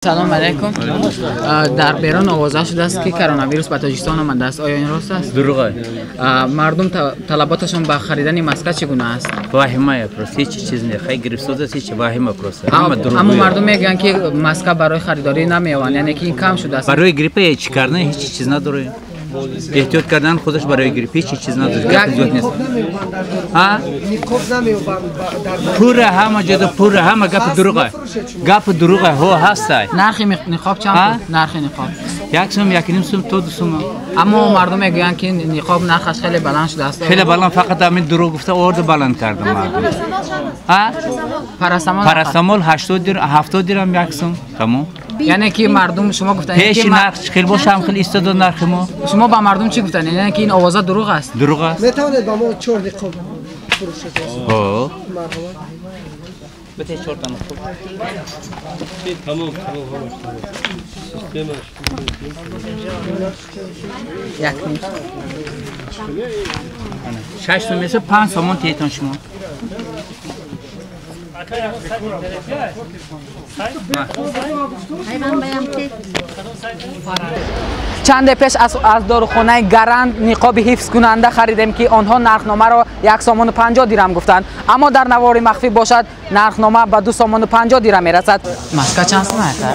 Салом алейкум. Дар берун овоза шудааст, ки коронавирус ба Тоҷикистон омадааст. Оё ин рост аст? Дурӯғ. Мардум талаботашон ба харидани маска чӣ гуна аст? Ваҳима просто, ҳеҷ чиз не. Хай гирифтоз аст, ҳеҷ ваҳима просто. Аммо мардум мегӯянд, ки маска барои харидорӣ намеованд, яъне ки ин кам шудааст. Барои гриппа ҳеҷ кардан ҳеҷ чиз надорад. Эҳтиёт кардан худаш барои грипп ҳеҷ чиз надорад. Гап зиёд нест. Пурра ҳама ҷода пурра ҳама гапи дурӯға. Гапи дурӯға ҳо ҳастай. Нархи ниқоб чанд пул? Нархи ниқоб 1 сум, 1.5 сум то 2 сум. Аммо мардум мегӯянд, ки ниқоб нархаш хеле баланд шудааст. Хеле баланд, фақат ҳамин дурӯғ гуфта оварда баланд кардам мардум. Парастамол? Парастамол 80 дирам, 70 дирам, 1 сум, тамом. Яъне ки мардум шумо гуфтанд пеши нарх хел боша ҳам хел истода нархи мо. Шумо ба мардум чӣ гуфтанд? Яъне ки ин овоза дурӯғ аст? Дурӯғ аст. Метавонед ба мо чор ниқоб фурӯшед? Ҳо. Марҳамат. Бите чорта ниқоб. Тамом, тамом, система. Як ним. 6 сум меша, 5 сомон теетон шумо. Чанде пеш аз дорухонаи Гарант ниқоби ҳифзкунанда харидем, ки онҳо нархномаро 1 сомону 50 дирам гуфтанд, аммо дар навори махфӣ бошад, нархнома ба 2 сомону 50 дирам мерасад. Маска чанд сум ака?